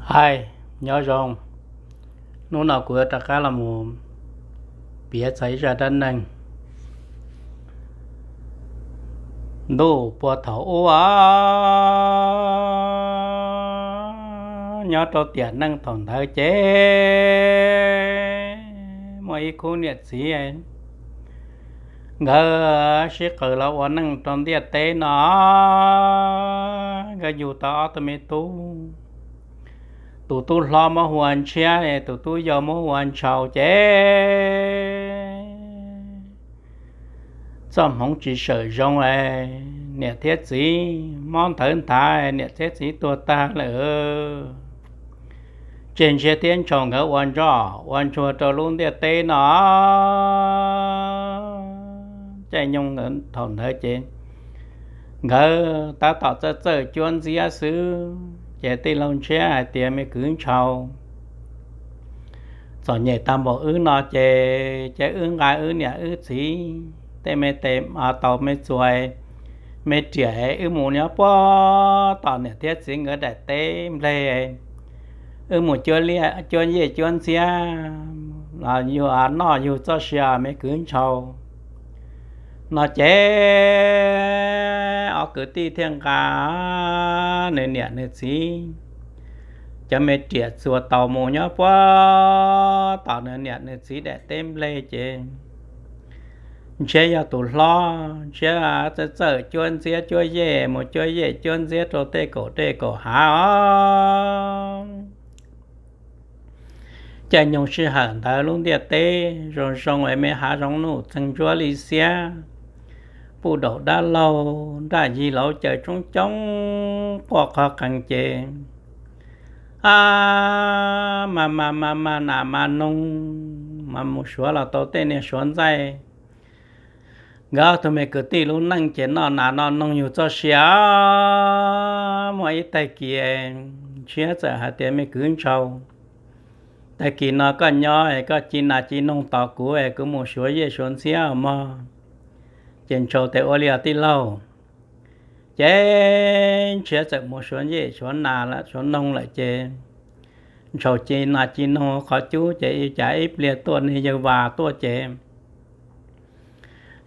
Hais, nyob zoo, hnub no kuv yuav rov qab los mus piav txog ib zaj dab neeg. Ntuj, puag thaum ub, nyob rau tiam neej thaum ntawd ces muaj ib khub niam txiv, nkawd sib qawm los ua neej rau ntiaj teb no. Nkawd yug tau ob tug me tub, tus tub hlob muab hu ua Ntshiab, tus tub yau muab hu ua Ntshaus ces txoj hmoov tsis sawm zoo, niam thiab txiv mob ntawv nthav, niam thiab txiv tuag tag lawm. Ces Ntshiab thiab Ntshaus nkawd ua ntsoj ua ntsuag rau lub ntiaj teb no. Caij nyoog thaum ntawd ces nkawd tab tom txawj txawj cuab ntxiab xwb, ces tij laug Ntshiab hais tias, Me kwv Ntshaus, txom nyem tag npaum wb no ces, ces wb nqa wb niam wb txiv tej me tes, tau me txuas, me riam, wb mus nyob puag tom niam thiab txiv nkawd daim teb nplej, wb mus cuab yej cuab ntxiab los yug noj yug txoj sia, me kwv Ntshaus. No ces ob kwv tij thiaj nqa nws niam nws txiv cov me riam txuas taus mus nyob puag tom nws niam nws txiv daim teb nplej ces Ntshiab yog tus hlob, Ntshiab txawj txawj cuab ntxiab cuab yej, mus cuab yej cuab ntxiab rau tej kaum dej kaum hav os. Caij nyoog sij hawm ntawd lub ntiaj teb zoo zoo es me hav zoov nuj txeeg ntsuab li xiab, puj daum dab laug nraj yig lauv caws coob coob quaj qhov qees ces a, mas mas mas mas nas mas noog, mas mus suav los tau tej niag suav ntxaij. Nkawd ob tug me kwv tij lub neej ces noj nas noj noog yug txoj sia. Muaj ib tag kis Ntshiab txawm hais tias, Me kwv Ntshaus, tag kis no koj nyob es koj ci nas ci noog tos kuv es kuv mus suav yej suav ntxiab mog. Ces Ntshaus tias, Ua li os tij laug. Ces Ntshiab txawm mus suav yej suav nas lawm suav noog lawm ces Ntshaus ci nas ci noog qhov cub ces ib cas ib pliag tuaj niag yawg Vas tuaj ces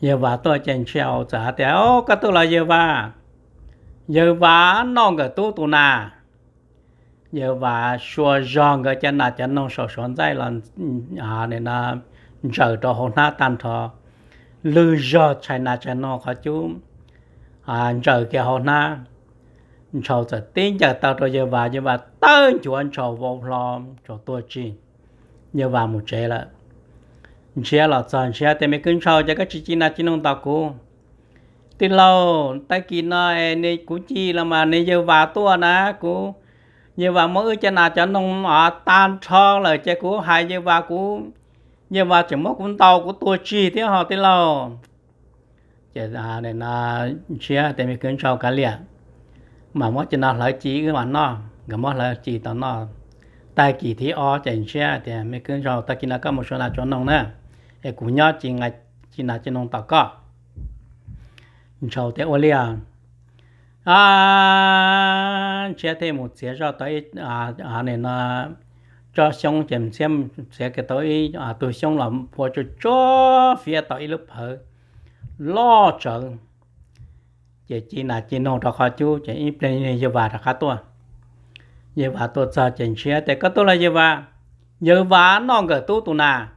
yawg Vas tuaj ces Ntshiab txawm hais tias, Au, koj tuaj los yawg Vas? Yawg Vas noj nkawm tub tus nas. Yawg Vas suav zog nkawd cov nas cov noog saum suav ntxaij los ntsaws rau hauv hnab tag nrho, lwg zog tshais nas tshais noog qhov cub ntsaws kiag hauv hnab. Ntshaus txawm tib ncaws tau rau yawg Vas, yawg Vas tawb ncuav Ntshaus vau hlo, Ntshaus tuag tsis. Yawg Vas mus tsev lawm. Ntshiab los txog Ntshiab tias, Me kwv Ntshaus, ces koj tsis ci nas ci noog tos kuv? Tij laug, tag kis no kuv ci los mas niag yawg Vas tuaj na, kuv, yawg Vas muab wb cov nas cov noog tag nrho lawm ces kuv hais yawg Vas, kuv, yawg Vas tseem muab kuv ntaus kuv tuag tsis thiab ho tij laug. Ces Ntshiab tias, Me kwv Ntshaus, kav liam, mas muab cov no hlawv ci wb mam noj. Nkawd muab hlawv ci tau noj. Tag kis thib ob ces Ntshiab tias, Me kwv Ntshaus, tag kis no koj mus suav nas suav noog na, es kuv nyob ci nas ci noog tos koj. Ntshaus tias, Ua li os. Ntshiab thiaj mus txiav zoj tau ib, no, tsob xyoob ces Ntshiab txiav kiag tau ib tug xyoob los phua tsuag tsuag fiab tau ib lub phawv loj tsawv. Ces ci nas ci noog rau qhov cub ces ib pliag yawg Vas rov qab tuaj. Yawg Vas tuaj txog ces Ntshiab tias, Koj tuaj los yawg Vas? Yawg Vas noj nkawm tub tus nas.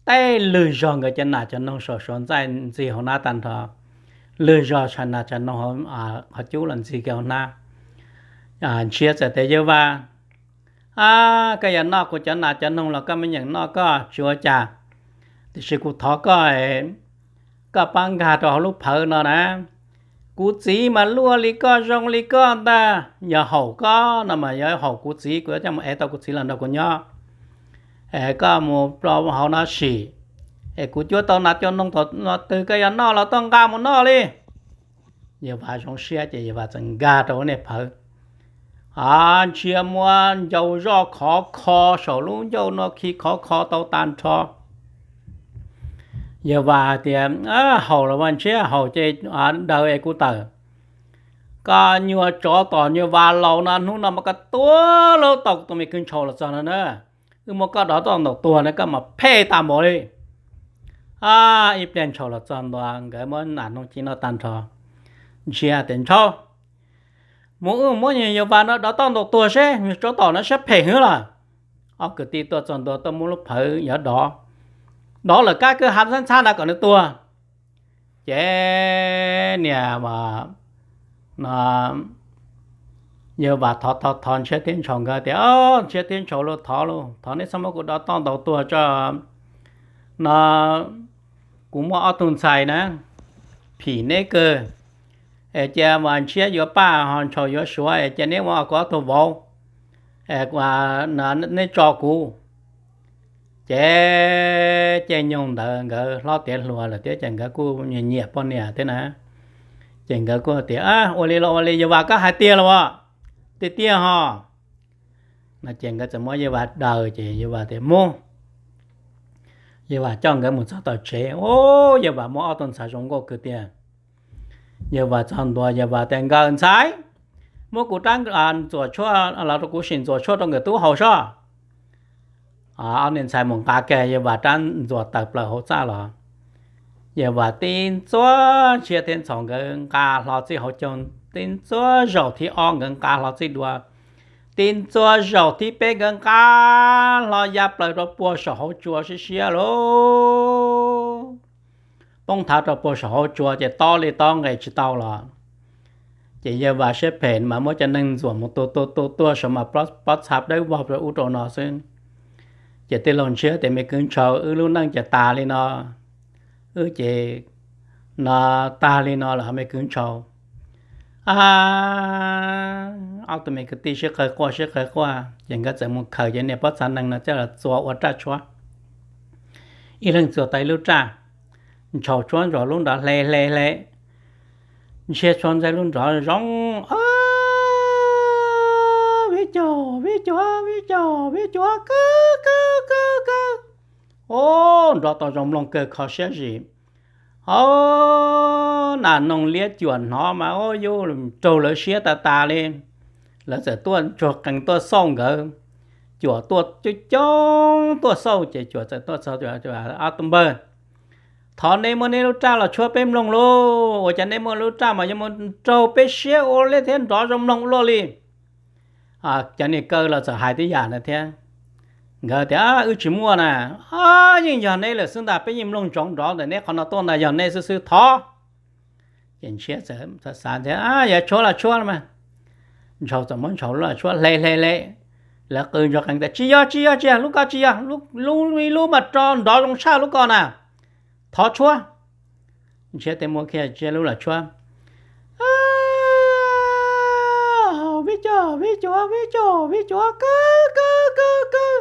Tej lwg zog nkawd cov nas cov noog saum suav ntxaij ntxig hauv hnab tag nrho, lwg zog tshais nas tshais noog qhov cub los ntxig kiag hauv hnab. Ntshiab txawm tias, Yawg Vas, koj yuav noj kuv cov nas cov noog los koj me nyeem noj koj tsis ua cas, tiam sis kuv thov koj, koj pab nkag rau hauv lub phawv no na. Kuv txiv mas luaj li koj zoo li koj ntag, yog haum koj no mas yog haum kuv txiv, kuv yuav coj mus ev tau kuv txiv los nrog kuv nyob. Es koj mus rau hauv no sim, es kuv cuab tau nas cuab noog thaum twg koj yuav noj los tuaj nqa mus noj li. Yawg Vas zoo siab ces Yawg Vas txawm nkag rau hauv niag phawv. A, Ntshiab muab ncau zoj khov kho saum lub ncauj no khi khov kho tau tag nrho. Yawg Vas hais tias, Haum los mas Ntshiab, haum ces daws es kuv tawm. Koj nyuag tsov tom nyuag vas laus no, hnub no mas koj tuag lauj, tau kuv tus me kwv Ntshaus los txog no na, wb muab koj dov toj ntaus tuag na, koj mas phem tas npaum li. Ab, ib pliag Ntshaus los txog ntua, nkawd muab nas noog ci noj tag nrho, ntsia tias, Ntshaus, mus wb muab nyuag Yawg Vas no dov toj ntaus tuag seb, nyuag tsov tom no siab phem heev lawm. Ob kwv tij tuaj txog ntua tuaj muab lub phawv yuav dov, dov lawm kab kwj ha ntxhab ntxhab na kom nws tuag. Ces niag no Yawg Vas thov thov thov Ntshiab thiab Ntshaus nkawd tias, Ntshiab thiab Ntshaus lauj, thov lauj, thov neb txhob muab kuv dov toj ntaus tuag tso no, kuv muaj ob tug ntxhais na, phim neb kawg, es cia mas Ntshiab yuav Paj ho Ntshaus yuav Suav, es cia neb ua kuv ob tug vauv, neb tso kuv. Ces caij nyoog ntawd nkawd hlob tiav hluas lawm thiab ces nkawd kuj nyiam nyiam poj niam thiab na. Ces nkawd kuj tias, Ua li los ua li, Yawg Vas koj hais tiag los as? Tiag tiag ho. No ces nkawd txawm muab Yawg Vas daws ces Yawg Vas tias, Mus. Yawg Vas coj nkawd mus txog tom tsev, ua Yawg Vas muaj ob tug ntxhais zoo nkauj kawg tiag. Yawg Vas txog ntua, Yawg Vas tias, Nkawm ntxhais, muab kuv rab ntxuam tshuaj los rau kuv sim ntxuam tshuaj rau nkawm tub haus soj. Ob niag ntxhais mus nqa kiag Yawg Vas rab ntxuam tawm plaws hauv txaj los. Yawg Vas tib ntxuav, Ntshiab thiab Ntshaus nkawd nqa hlo txij hauv caug, tib ntxuav zaum thib ob nkawd nqa hlo txij dua, tib ntxuav zaum thib peb nkawd nqa hlo ya plaws rau puag saum hauv tsua siab siab lauj. Poob thav rau puag saum hauv tsua ces tob li tob nqes tsis tau los. Ces Yawg Vas siab phem mas muab cov neeg ntxuam mus tua tua tua tua saum mas pob txha dawb vog rau ub rau no xwb. Ces tij laug Ntshiab tias, Me kwv Ntshaus, wb lub neej ces tas li no, wb ces no tag li no lawm me kwv Ntshaus. Ob tug me kwv tij sib qawg quaj sib qawg quaj ces nkawd txawm mus khaws cov niag pob txha neeg no coj los txua ua raj tshuab. Ib leeg txua tau ib lub raj, Ntshaus tshuab Ntshaus lub nrov hle hle hle, Ntshiab tshuab Ntshiab lub nrov zoo. Vij Caug, Vij Caug, Vij Caug, Vij Caug, kawg kawg kawg kawg. Nrov tau zoo mloog kawg kho siab zim. Au, nas noog liab cuam hnov mas yuav raug lawv siab tas tas li. Lawv txawm tuaj ntsuag qees tuaj xauj nkawd. Cuam tuaj coob coob tuaj xauj ces cuam txawm tuaj txog, Ob tug npawg, thov neb muab neb lub raj los tshuab peb mloog lauj. Ua cas neb muab lub raj mas yuav mus raug peb siab ua luaj thiab nrov zoo mloog ua luaj li? Cov niag kaw los txawm hais tib yam ntawd thiab. Nkawd tias, Wb tsis muaj na, yeej yog neb lawm xwb ntag, peb yeej mloog ntsoov nrov ntawm neb qhov no tuaj ntag, yog neb xwb xwb, thov. Ces Ntshiab txawm xav tias, Yuav tshuab los tshuab los mas. Ntshaus txawm muab Ntshaus lub los tshuab hle hle hle. Lawv qw ntsuag qees tias, Tsis yog, tsis yog, tsis yog, lub ko tsis yog, lub, ib lub mas rov nrov zoo tshaj lub ko na, thov tshuab. Ntshiab thiaj muab kiag Ntshiab lub los tshuab. Vij Caug, Vij Caug, Vij Caug, Vij Caug, kawg kawg kawg kawg.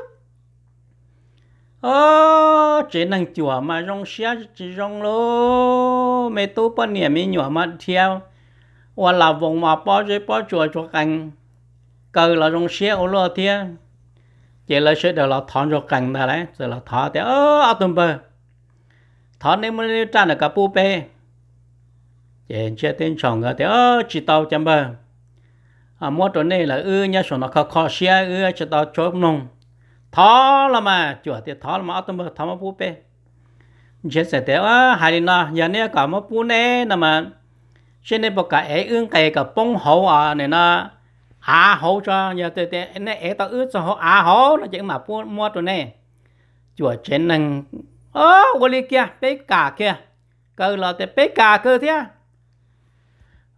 Tsev neeg cuam mas zoo siab tsis zoo lauj, me tub poj niam me nyuam mas dhia ua las voos mas pob zeb pob tsuas ntsuag qees, kaw los zoo siab ua luaj thiab. Ces lawv sawv daws los thov ntsuag qees ntag lauj, txawm los thov tias, Ob tug npawg, thov neb muab neb lub raj ntawm ko pub peb. Ces Ntshiab thiab Ntshaus nkawd tias, Tsis tau cov npawg, muab rau nej lawm wb nyob saum no kho kho siab wb tsis tau tshuab mloog. Thov los mas. Cuam tias, Thov los mas ob tug npawg, thov muab pub peb. Ntshiab txawm tias, Hais li no, yog neb kom muab pub neb no mas, seb neb puas kam ev wb nqes kom poob hauv no, av hauv tso, yog tias neb ev tau wb txog hauv av hauv no ces wb mam muab rau neb. Cuam tsev neeg, Ua li kiag, peb kam kiag. Kaw los tias, Peb kam kaw thiab.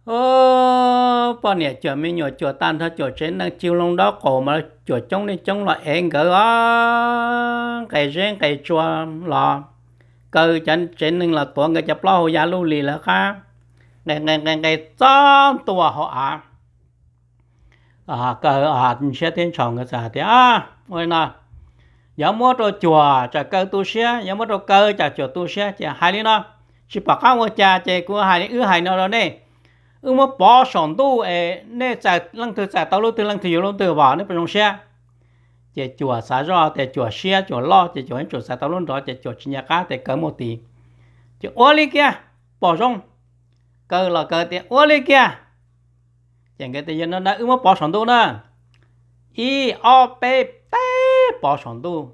Poj niam cuam me nyuam cuam tag nrho, cuam tsev neeg ci loo dab qaum mas cuam coob li coob los ev nkawd os, nqes zeb nqes tsua los, kaw cov tsev neeg los tuav nkawd cov plaub hau ya luj li lawv qab, nqes nqes nqes nqes txog ntua hauv av. Kaw, Ntshiab thiab Ntshaus nkawd txawm hais tias, Ua li no, yog muab rau cuam tsam kaw tu siab, yog muab rau kaw tsam cuam tu siab, ces hais li no, tsis pom qab ua cas ces kuv hais li wb hais no rau nej, wb muab pov saum ntuj es nej txais leej twg txais tau lub twg leej twg yuav lub twg, vam nej puas zoo siab? Ces cuam xav zoj tias cuam siab cuam loj ces cuam yeej tsum txais tau lub nrov ces cuam tsis nco qab tias kaw muaj tid. Ces ua li kiag, pom zoo, kaw los kaw tias ua li kiag. Ces nkawd tias, Yog no na wb muab pov saum ntuj na. Ib ob peb peb pov saum ntuj,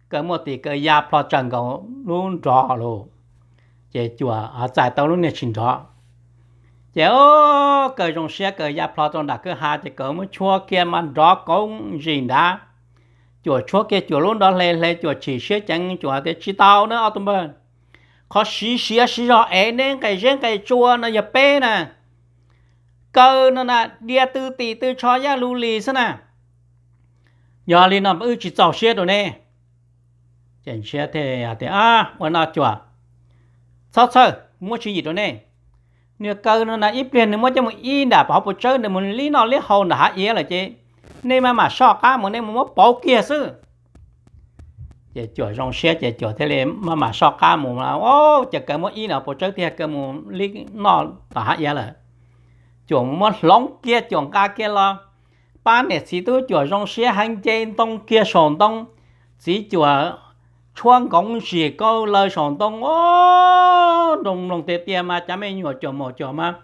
Kaws muaj tis Kaws ya plho tsaws nkaus lub nrov lawm. Ces Cuam txais tau lub niag tsis nrov. Ces Kaws zoo siab, Kaws ya plho rau nram kwj ha ces Kaws muab tshuab kiag mas nrov kauv zis nrad. Cuam tshuab kiag Cuam lub nrov hle hle, Cuam chim siab ceev, Cuam tias, Tsis tau na ob tug npawg, qhov siv siav siv zog ev neb nqes zeb nqes tsua no yog peb na. Kaws no na, dias tw tim tw tsho yaj lug li xwb na. Yog li no wb tsis txaus siab rau neb. Ces Ntshiab thiaj tias, Ua no Cuam, txhob txhawj, muab tswv yim rau nej. Niag Kaws no na ib pliag nws muab coj mus ib nram hauv paus tsawb, nws mus li noj li haus nram hav iav lawm ces nej maj mam soj qab mus, nej mus muab pauv kiag xwb. Ces Cuam zoo siab ces Cuam thiaj li maj mam soj qab mus. Ces Kaws muab ib nram paus tsawb tiag, Kaws mus li noj tom hav iav lawm. Cuam mus muab hloov kiag, Cuam nqa kiag los pab niam txiv tub Cuam zoo siab heev, nce ntoo kiag saum ntoo. Txiv Cuam tshuab nkoov zis kauv lawv saum ntoo, nroo mloog tiag tiag mas cov me nyuam Cuam maum Cuam mas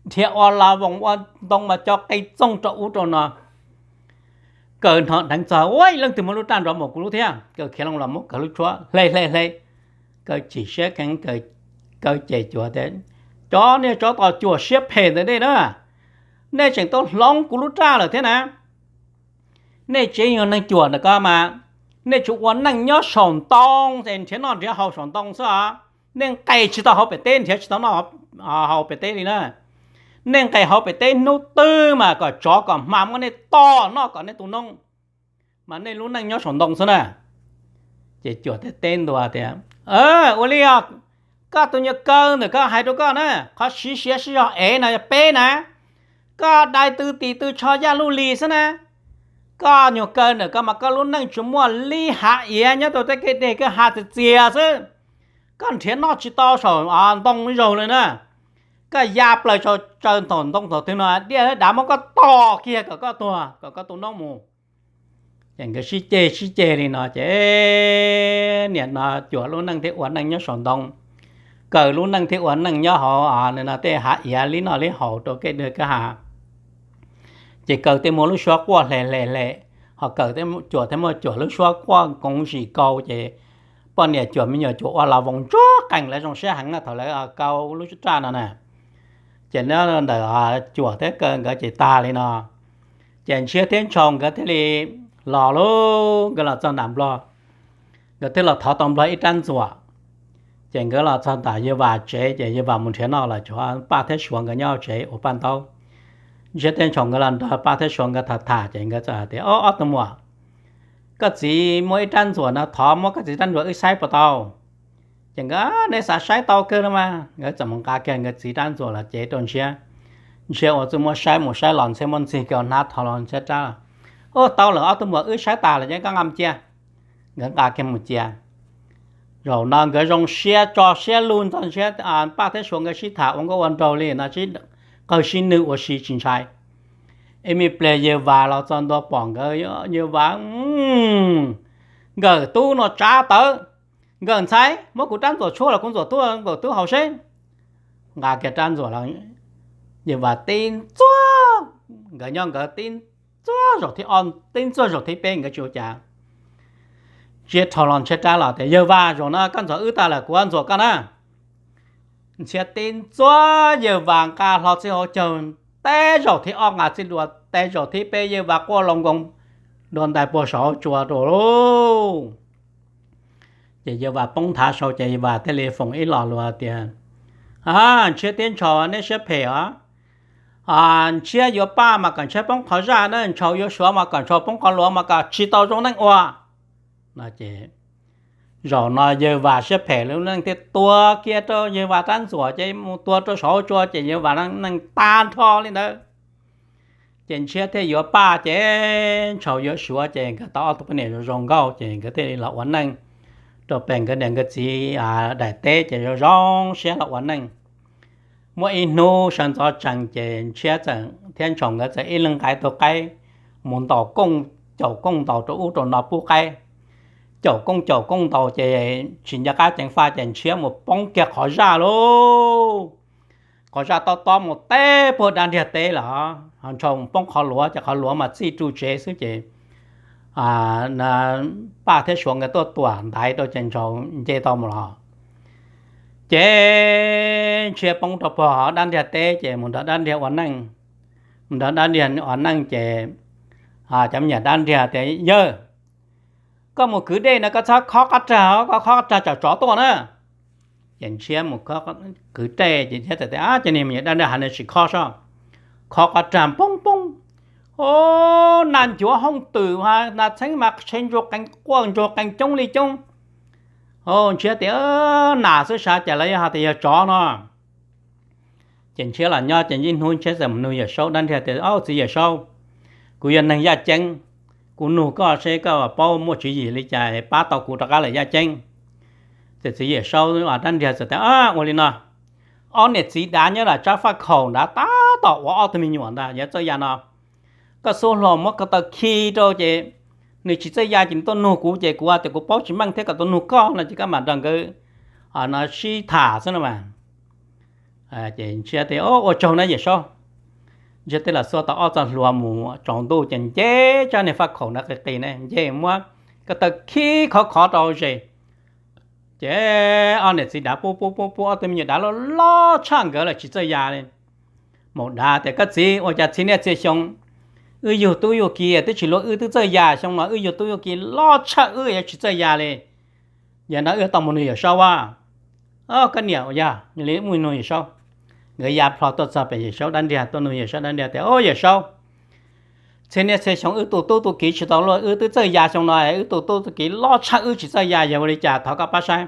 nrhiav ua la voos ua ntoo mas co qe txoog rau ub rau no. Kaws hnov dheev txog, Ua, leej twg muab lub raj nrov mus kuv lub thiab? Kaws khiav loo los muab Kaws lub tshuab hle hle hle. Kaws chim siab kheev, Kaws ces Cuam tias, Cov niag tsov tom Cuam siab phem ntawm nej na, nej tseem tau hloov kuv lub raj lawm thiab na. Nej tsev yog neeg Cuam ntawm ko mas nej tsuas ua neej nyob saum ntoo es nrhiav noj nrhiav haus saum ntoo xwb os. Nej nqes tsis tau hauv pem teb, nrhiav tsis tau noj haus pem teb li na. Nej nqes hauv pem teb hnub twg mas kom tsov kom hma muab nej tom noj kom nej tu noob, mas nej lub neej nyob saum ntoo xwb na. Ces Cuam teb teb ntua tias, Ua li os, koj tus nyuag Kaws ntawm ko hais rau koj na, qhov siv siav siv zog ev no yog peb na. Koj dai tw tim tw tsho yaj lug li xwb na. Koj nyuag Kaws ntawm ko mas koj lub neej tsuas muaj li hav iav nyob rau tej kev deg kwj ha txias txias xwb. Koj nrhiav noj tsis tau saum ntoo zaug li na. Koj ya plaws tsaws thaum ntoo thaum twg no diaj dav muab koj tom kiag kom koj tuag kom koj tu noob mus. Ces nkawd sib ceg sib ceg li no ces nim no Cuam lub neej thiaj ua neej nyob saum ntoo, Kaws lub neej thiaj ua neej nyob hauv no tej hav iav li noj li haus rau kev deg kwj ha. Ces Kaws thiaj muaj lub suab quaj hle hle hle, ho Kaws, Cuam thiaj muaj Cuam lub suab quaj nkoov zis kauv ces poj niam Cuam me nyuam Cuam ua la voos ntsuag qees lawv zoo siab heev na thaum lawv kau lub raj no na. Ces nyob ntawm Cuam thiab Kaws nkawd ces tag li no, ces Ntshiab thiab Ntshaus nkawd thiaj li los lauj, nkawd los txog nram Nplog, nkawd thiaj los thov tau Nplog ib rab ntxuam. Ces nkawd los txog nram Yawg Vam tsev ces Yawg Vam mus nrhiav noj lawm, tshuav Paj thiab Suav nkawd nyob tsev ua paj ntaub. Ntshiab thiab Ntshaus nkawd los nrog Paj thiab Suav nkawd tham tham ces nkawd txawm hais tias, Ob, ob tug muam, koj txiv muaj ib rab ntxuam no, thov muab koj txiv rab ntxuam wb saib puas tau? Ces nkawd, Neb xav saib tau kawg no mas. Nkawd txawm mus nqa kiag nkawd txiv rab ntxuam los cev rau Ntshiab. Ntshiab ua txuj muab saib mus saib los, Ntshiab muab ntxig kiag hnav thov los Ntshiab rab los, Ua tau lawm, ob tug muam wb saib tas lawm ces koj nqa mus cia. Nkawd nqa kiag mus cia. Zaum no nkawd zoo siab tso siab lug nrog Ntshiab, Paj thiab Suav nkawd sib tham ua nkauj ua nraug li no, sib qawg sib nwg ua si tsis ntshai. Ib me pliag Yawg Vam los txog ntua pom nkawd, Yawg Vam, Nkawm tub no tsav tawv, Nkawm ntxhais, muab kuv rab ntxuam tshuab los kuv ntxuam tuaj Nkawm tub haus seb. Nqa kiag rab ntxuam los, Yawg Vam tib ntxuag, nkawd nyob nkawd tib ntxuag zaum thib ob tib ntxuag zaum thib peb nkawd tsis ua cas. Ntshiab rho los Ntshiab rab los tias, Yawg Vam, zaum no koj ntxuam wb tas lawm kuv ntxuam koj na. Ntshiab tib ntxuag Yawg Vam nqa hlo txij hauv caug, teb zaum thib ob nqa txij dua, teb zaum thib peb Yawg Vam quaj loo nkoos dua ntais puag saum huab cua rau lauj. Ces Yawg Vam poob nthav saud ces Yawg Vam thiaj li foom ib lo lus tias, Ntshiab thiab Ntshaus, neb siab phem os. Ntshiab yuav Paj mas kom Ntshiab poob qhov zaj na, Ntshaus yuav Suav mas kom Ntshaus poob qhov luav mas kom tsis tau zoo neej ua no ces, zaum no Yawg Vam siab phem lub neej thiaj tua kiag rau Yawg Vam rab ntxuam ces mus tua rau saum huab cua ces Yawg Vam neej tag nrho li ntawd. Ces Ntshiab thiaj yuav Paj ces Ntshaus yuav Suav ces nkawd tau ob tug poj niam zoo zoo nkauj ces nkawd thiaj li los ua neej rau pem nkawd niam nkawd txiv daim teb ces zoo zoo siab los ua neej. Muaj ib hnub sawv ntxov tsees ces Ntshiab txawm thiab Ntshaus nkawd txawm ib leeg nqa ib tug qaib mus ntaus kooj, caum kooj ntaus rau ub rau no pub qaib. Caum kooj caum kooj ntaus ces tsis nco qab ceev faj ces Ntshiab mus poob kiag qhov zaj lauj. Qhov zaj tob tob mus teb puag dab ntiag teb lawm. Ntshaus poob qhov luav ces qhov luav mas txij ru tsev xwb ces Paj thiab Suav nkawd tuaj tuam ntaiv rau ces Ntshaus nce tau mus los. Ces Ntshiab poob rau pog dab ntiag teb ces mus nrog dab ntiag ua neej. Mus nrog dab ntiag ua neej ces cov me nyuam dab ntiag tias, Yawg, koj mus kwv dej no koj txhob khob qab rag, koj khob qab rag tsam tsov tuaj na. Ces Ntshiab mus kwv dej ces Ntshiab txawm tias, Cov niag me nyuam dab ntiag hais no tsis khob soj, khob qab rag poob poob, o, nas ncuav hooj twm, nas txheeb mas tshe ntsuag qees quaj ntsuag qees coob li coob. Ntshiab tias, Nas xwb sav cas lawv yuav hais tias yog tsov no. Ces Ntshiab los nyob ces ib hnub Ntshiab txawm mus nug Yawm Saub dab ntiag tias, Au txiv Yawm Saub, kuv yog neeg yaj ceeb, kuv nug koj seb koj paub muaj tswv yim li cas pab tau kuv rov qab lawm yaj ceeb. Ces txiv Yawm Saub dab ntiag txawm tias, Ua li no, ob niam txiv dav nyob nram tsab faj khaum nrad tab tom ua ob tug me nyuam ntag, yog txawj ya no. Koj xub hlo muab ko taw khi rau ces nws tsis txawj ya ces nws tuaj nug kuv ces kuv tias kuv paub tsis meej thiab kom tuaj nug koj no ces koj mam nrog nkawd no sib tham xwb no mas. Ces Ntshiab tias, Ua tsaug na Yawm Saub. Ntshiab thiaj los xuas tau ob txoj hlua mus tsaus ntuj ces nce tsab niag faj khaum na qis qis ne nce muab ko taw khi khov khov rau ze. Ces ob niam txiv dav pub pub pub pub ob tug me nyuam dav loj loj tshaj nkawd lawm tsis txawj ya li. Maum dav tias, Koj txiv, ua cas txhia niaj txhia xyoo wb yug tub yug ki twb tsis luag wb twb txawj ya, xyoo no wb yug tub yug ki loj tshaj wb yuav tsis txawj ya li. Yog no wb tau mus nug Yawm Saub a. Koj niam, yog li mus nug Yawm Saub. Nkawd ya plho tuaj txog pem Yawm Saub dab ntiag, tuaj nug Yawm Saub dab ntiag tias, Au Yawm Saub, txhia niaj txhia xyoo wb tu tub tu kiv tsis tau luag wb twb txawj ya, xyoo no wb tu tub tu kiv loj tshaj wb tsis txawj ya, yog ua li cas thov koj pab saib.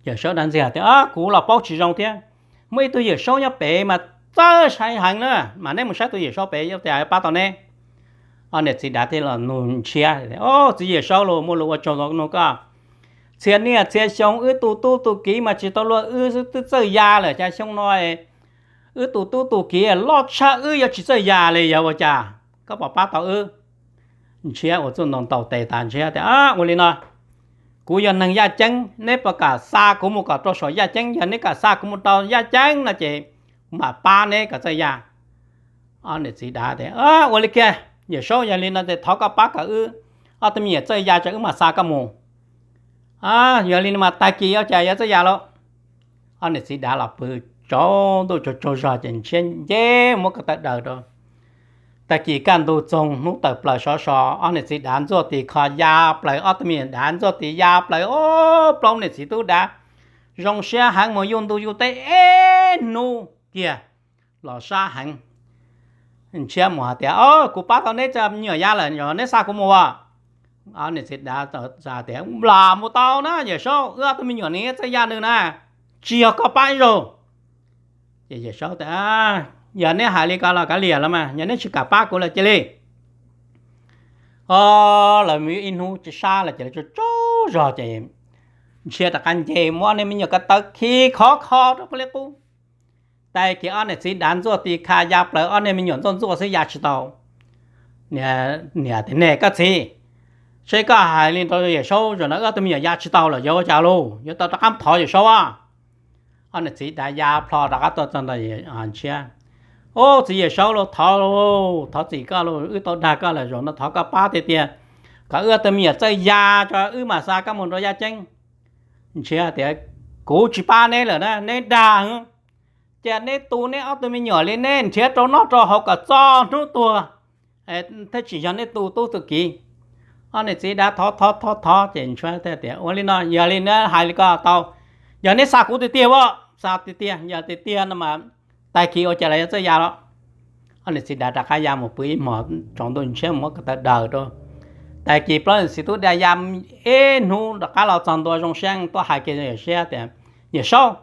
Yawm Saub dab ntiag tias, Kuv los paub tsis zoo thiab. Muaj ib tug Yawm Saub nyob pem mas txawj saib heev na, mas neb mus saib tus Yawm Saub pem yuav pab tau neb. Ob niam txiv dav thiaj los nug Ntshiab, Au txiv Yawm Saub lauj, muaj lus ua tsaug nug koj. Txhia niaj txhia xyoo wb tu tub tu kiv mas tsis tau luag wb twb txawj ya lawm, cas xyoo no wb tu tub tu kiv loj tshaj wb yuav tsis txawj ya li, yog ua cas koj puas pab tau wb? Ntshiab ua txuj ntoo ntaus tes tas Ntshiab tias, Ua li no, kuv yog neeg yaj ceeb, neb puas kam xa kuv mus kom rau saum yaj ceeb? Yog neb kam xa kuv mus rau yaj ceeb no ces kuv mam pab neb kom txawj ya. Ob niam txiv dav tias, Ua li kiag Yawm Saub, yog li no ces thov koj pab kom wb ob tug me nyuam txawj ya ces wb mam xa koj mus. Yog li no mas tag kis ua cas yuav txawj ya lauj? Ob niam txiv dav los pw tsaus ntuj tsaug tsaug zog ces Ntshiab nce muab ko taw daws rau. Tag kis kaj ntug txoog hnub tawm plaws sov so, ob niam txiv dav ntxuaj tis kho ya plaws, ob tug me nyuam dav ntxuaj tis ya plaws, o, plaub niam txiv tub dav zoo siab heev mus yuj ntuj yuj teb ib hnub kiag los sab heev. Ntshiab mus hais tias, Kuv pab tau neb cov me nyuam ya lawm, neb xa kuv mus as. Ob niam txiv dav tias, Nplam mus tau na Yawm Saub, wb ob tug me nyuam ne txawj ya nws na, tsis yog koj pab ib zaug. Ces Yawm Saub tias, Yog neb hais li ko los kav liam los mas, yog neb tsis kam pab kuv lawm cia li. O, lawv mus ib hnub tsis sab los ces lawv tsaug tsaug zog ces Ntshiab rov qab nce muab ob niag me nyuam ko taw khi khov kho rau pem li qub. Tag kis ob niam txiv dav ntxuaj tis kha ya plaws, ob niag me nyuam ntxuaj ntxuaj xwb ya tsis tau. Niam tias, Ne koj txiv, seb koj hais li rau Yawm Saub, zaum no wb ob tug me nyuam ya tsis tau lawm yuav ua cas lauj? Yuav tau rov qab thov Yawm Saub a. Ob niam txiv dav ya plho rov qab tuaj txog ntawm Ntshiab. Ub, txiv Yawm Saub lauj, thov lauj, thov txim koj lauj, wb tau dag koj lawm, zaum no thov koj pab tiag tiag, kom wb ob tug me nyuam txawj ya tso wb mam xa koj mus rau yaj ceeb. Ntshiab tias, Kuv tsis pab neb lawm na, neb dag. Ces neb tu neb ob tug me nyuam li neb nrhiav rau noj rau haus kom txog hnub tuag thiaj tsis yog neb tu tub tu kiv. Ob niam txiv dav thov thov thov thov ces Ntshiab tias, Ua li no, yog li neb hais li ko tau, yog neb xa kuv tiag tiag as, xa tiag tiag, yog tiag tiag no mas tag kis ua cas los yuav txawj ya los. Ob niam txiv dav rov qab ya mus pw ib hmos tsaus ntuj, Ntshiab muab ko taw daws rau. Tag kis plaub niam txiv tub dav ya ib hnub rov qab los txog ntua zoo siab tuaj hais kiag Yawm Saub tias, Yawm Saub,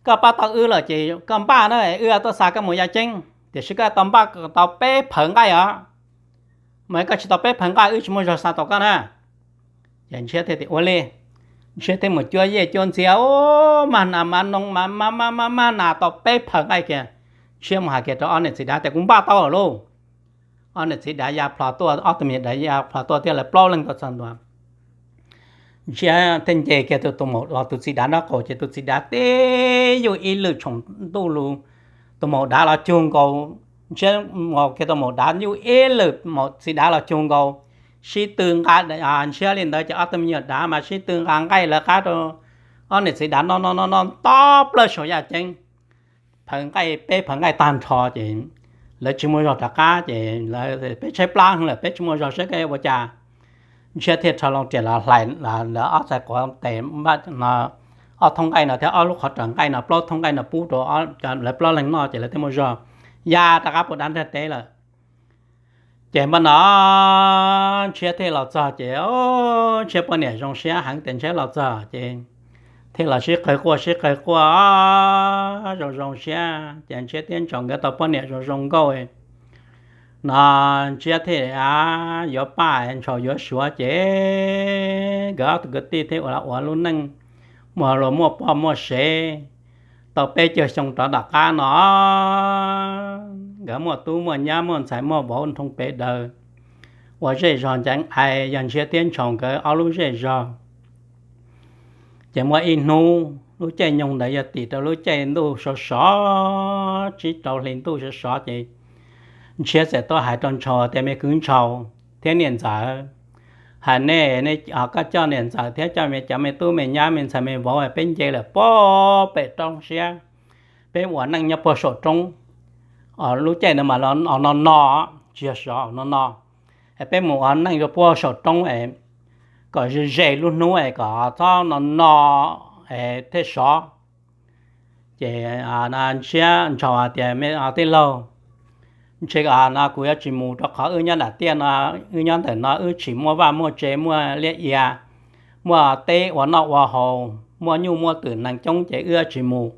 koj pab tau wb lawm ces koj npaj na, wb tuaj xa koj mus yaj ceeb, tiam sis koj tau npaj tau peb phawv nqaij os. Mas koj tsis tau peb phawv nqaij wb tsis muaj zog xa tau koj na. Ces Ntshiab thiaj tias, Ua li. Ntshiab thiaj mus cuab yej cuab ntxiab, mag nas mag noog, mag mag mag mag nas tau peb phawv nqaij kiag. Ntshiab mus hais kiag rau ob niam txiv dav tias, Kuv npaj tau lawm lauj. Ob niam txiv dav ya plho tuaj, ob tug me nyuam dav ya plho tuaj thiab, lawv plaub leeg tuaj txog ntua. Ntshiab thiaj nce kiag tus, tus txiv dav nraub qaum ces tus txiv dav tib yuj ib lwm tshoom ntuj lus, tus maum dav los cug nkaus Ntshiab mus kiag tau mus dav nyuj ib lwm, txiv dav los cug nkaus, sib tw nqa, Ntshiab li ntawd ces ob tug me nyuam dav mas sib tw nqa nqaij lawv qab rau ob niam txiv dav noj noj noj noj nto plaws saum yaj ceeb. Phaws nqaij, peb phaws nqaij tag nrho ces lawv tsis muaj zog rov qab ces lawv, peb tshaib plab heev lawm, peb tsis muaj zog saib ua cas. Ntshiab thiaj rho loo riam los hlais lawv ob txhais quav tes, ob thooj nqaij no thiab ob lub qhov raws nqaij no, plaub thooj nqaij no pub rau lawv plaub leeg noj ces lawv thiaj muaj zog ya rov qab puag dab ntiaj teb lawm. Ces npaj no Ntshiab thiaj los txog ces Ntshiab poj niam zoo siab heev tias Ntshiab los txog ces thiaj los sib qawg quaj sib qawg quaj zoo zoo siab ces Ntshiab thiab Ntshaus nkawd tau poj niam zoo zoo nkauj no. Ntshiab thiaj yuav paj, Ntshaus yuav suav ces nkawd ob tug kwv tij thiaj ua, ua lub neej muaj, muaj poj muaj sev tau peb caug xyoo rov tom qab no. Nkawd muaj tub muaj nyab muaj ntxhais muaj vauv nroo pes daws, ua zej zog nceev ais yog Ntshiab thiab Ntshaus nkawd ob lub zej zog. Ces muaj ib hnub lub caij nyoog ntawd yog tim rau lub caij ntuj sov sov, tsib rau hli ntuj sov sov ces Ntshiab txawm tuaj hais rau Ntshaus tias, Me kwv Ntshaus thiab niam ntxawm, hais nej, koj coj niam ntxawm thiab coj me, cov me tub me nyab me ntxhais me vauv peb nce lawm puag pem roob siab, peb ua neej nyob puag saum roob. Lub caij no mas no no, tsis yog sov, no no, peb mus ua neej rau puag saum roob es kom ze ze lub hnub es kom txhob no no es thiaj sov. Ces Ntshiab, Ntshaus hais tias, Me tij laug, ntshe no kuv yuav tsis mus rau qhov wb nyob nram tiaj no, wb nyob ntawm no wb tsis muaj vaj muaj tsev, muaj liaj ia, muaj teb ua noj ua haus, muaj nyuj muaj twm nees coob ces wb tsis mus.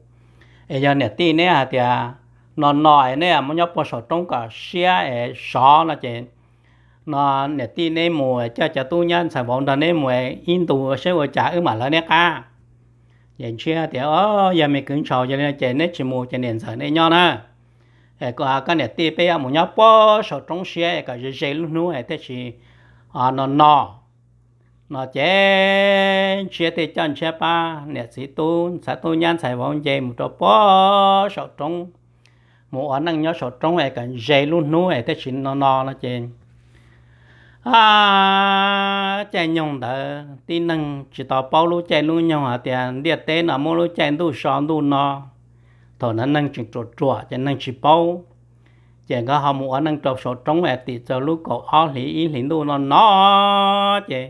Es yog niam tij neb hais tias no no es neb mus nyob puag saum roob kom siab es sov no ces no niam tij neb mus coj cov tub nyab ntxhais vauv nrog neb mus ib ntus saib ua cas wb mam lawv neb qab. Ces Ntshiab tias, Yog me kwv Ntshaus, yog li no ces neb tsis mus ces niam ntxawm neb nyob na. Koj niam tij peb yuav mus nyob puag saum roob siab kom ze ze lub hnub es thiaj tsis no no. No ces Ntshiab thiaj coj Ntshiab pab niam txiv tub ntxhais tub nyab ntxhais vauv nce mus rau puag saum roob, mus ua neej nyob saum roob es kom ze lub hnub es thiaj tsis no no no ces caij nyoog ntawd tib neeg tsis tau paub lub caij lub nyoog hais tias ntiaj teb no muaj lub caij ntuj so ntuj no. Thaum ntawd neeg tseem ruam ruam ces neeg tsis paub, ces nkawd ho mus ua neej rau saum roob es tim txog lub kaum ob hlis ib hlis ntuj no no ces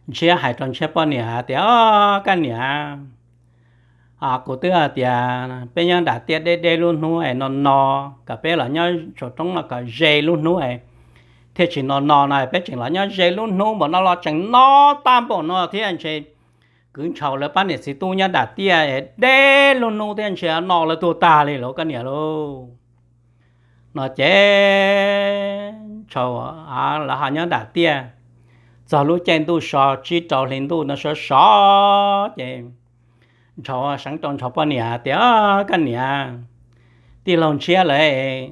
Ntshiab hais rau Ntshiab poj niam hais tias, Koj niam, kuv twb hais tias peb nyob nram tiaj deb deb lub hnub es no no, kom peb los nyob saum roob no kom ze lub hnub es thiaj tsis no no no, peb tseem los nyob ze lub hnub npaum no los tseem no tag npaum no thiab ntshe kwv Ntshaus lawv pab niam txiv tub nyob nram tiaj es deb lub hnub thiab ntshe no lawv tuag tag li lauj koj niam lauj. No ces Ntshaus lawv ho nyob nram tiaj, txog lub caij ntuj so tsib rau hli ntuj no sov sov ces Ntshaus seev rau Ntshaus poj niam tias, Koj niam, tij laug Ntshiab lawv,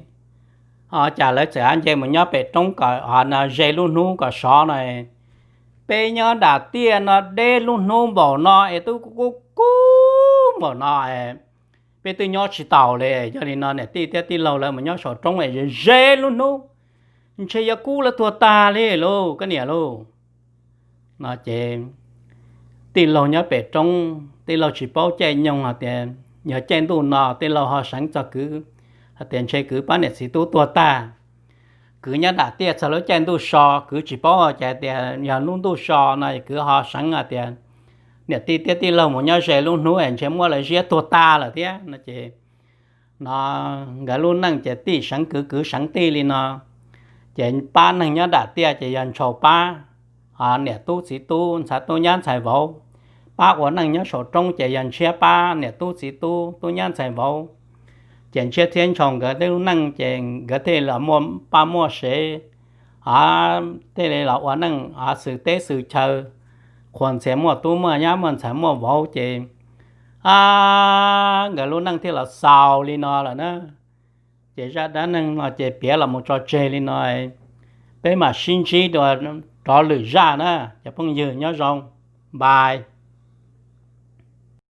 cas lawv txawm nce mus nyob pem roob kom no ze lub hnub kom sov no, peb nyob nram tiaj no deb lub hnub npaum no es twb kub kub npaum no, peb twb nyob tsis taus li. Yog li no niam tij thiab tij laug lawv mus nyob saum roob es ze ze lub hnub, ntshe yuav kub lawv tuag tag li lauj koj niam lauj. No ces tij laug nyob pem roob, tij laug tsis paub caij nyoog hais tias yog caij ntuj no, tij laug ho seev txog kwv hais tias ntshe kwv pab niam txiv tub tuag tag. Kwv nyob nram tiaj txog lub caij ntuj so, kwv tsis paub hais tias yog lub ntuj so no, kwv ho seev hais tias niam tij thiab tij laug mus nyob ze lub hnub es ntshe muab lawv ziab tuag tag lawm thiab no ces no nkawd lub neej ces tij seev kwv, kwv seev tij li no. Ces pab neeg nyob nram tiaj ces yog Ntshaus pab niam tub txiv tub ntxhais tub nyab ntxhais vauv, pab ua neej nyob saum roob ces yog Ntshiab pab niam tub txiv tub tub nyab ntxhais vauv. Ces Ntshiab thiab Ntshaus nkawd tej lub neej ces nkawd thiaj li los muaj paj muaj sev, thiaj li los ua neej xwm teb xwm chaw, qhuas ntxhias muaj tub muaj nyab muaj ntxhais muaj vauv ces nkawd lub neej thiaj los xaus li no lawm na. Ces zaj dab neeg no ces piav los mus tso tseg li no, peb mam sib ntsib dua rov lwm zaj na cov phooj ywg, nyob zoo, npais.